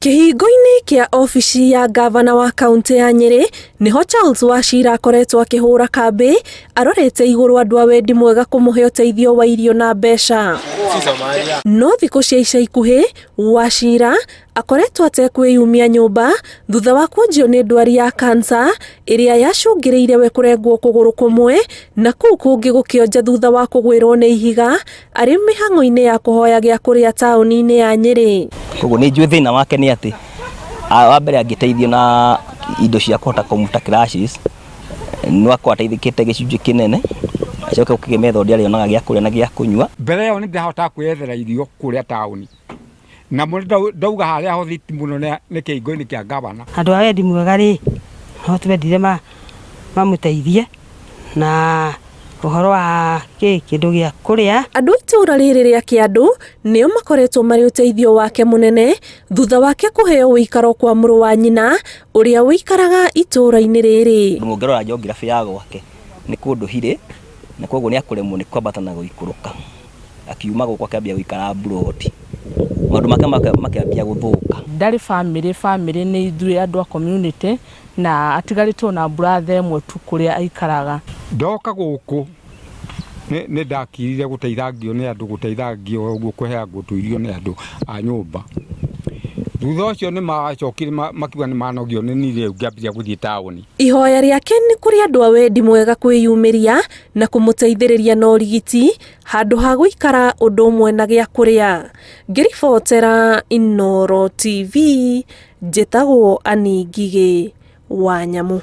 Kĩhingo-inĩ kĩa obici ya ngavana wa kaũntĩ ya Nyĩrĩ nĩho Charles Wachira akoretwo akĩhũra kambĩ arorete igũrũ andũ a wendi mwega kũmũhe ũteithio wa irio na mbeca. No thikũ cia ica ikuhĩ Wachira akoretwo atekwĩyumia nyũmba thutha wa kuonjio nĩ ndwari ya kansa ĩrĩa yacũngĩrĩire we kũrengwo kũgũrũ kũmwe na kũu kũngĩ gũkĩonja thutha wa kũgwĩrwo nĩ ihiga arĩ mĩhang'o-inĩ ya kũhoya gĩa kũrĩa taũni-inĩ ya Nyĩrĩ. Koguo nĩ njũĩ thĩna wake nĩ atĩ wa mbere angĩteithio na indo cia kũhota kũmuta crashes no akorwo ateithĩkĩte gĩcunjĩ kĩnene acoke gũkĩmetha ũrĩa arĩonaga gĩa kũrĩa na gĩa kũnyua. Mbere ĩyo nĩ ndĩrahotaga kwĩyethera irio kũrĩa taũni na mũno ndauga harĩa hothiti mũno nĩ kĩhingo-inĩ kĩa ngavana. Andũ a wendi mwega rĩ, no twendire mamũteithie na ũhoro wa kĩ kĩndũ gĩa kũrĩa. Andũ a itũũra rĩrĩ rĩa Kĩandũ nĩo makoretwo marĩ ũteithio wake mũnene thutha wake kũheo ũikaro kwa mũrũ wa nyina ũrĩa ũikaraga itũũra-inĩ rĩrĩ. Ũngĩrora geography ya gwake nĩ kũndũ hilly na koguo nĩ akũremwo nĩ kwambata na gũikũrũka. Akiuma gũkũ akĩambia gũikara mburoti, maũndũ make makĩambia gũthũka. Ndarĩ bamĩrĩ, bamĩrĩ nĩ ithuĩ andũ a community na atigarĩtwo na brother ĩmwe tu kũrĩa aikaraga. Ndoka gũkũ nĩ ndakirire gũteithangio nĩ andũ, gũteithangio ũguo kũheangwo tũirio nĩ andũ a nyũmba. Thutha ũcio nĩ macokire makiuga nĩ manogio nĩ niĩ rĩu ngĩambia gũthiĩ taũni. Ihoya rĩake nĩ kũrĩ andũ a wendi mwega kwĩyumĩria na kũmũteithĩrĩria na ũrigiti handũ ha gũikara ũndũ ũmwe na gĩa kũrĩa. Ngĩribotera Inooro TV, njĩtagwo Annie Ngigĩ wa Nyamũ.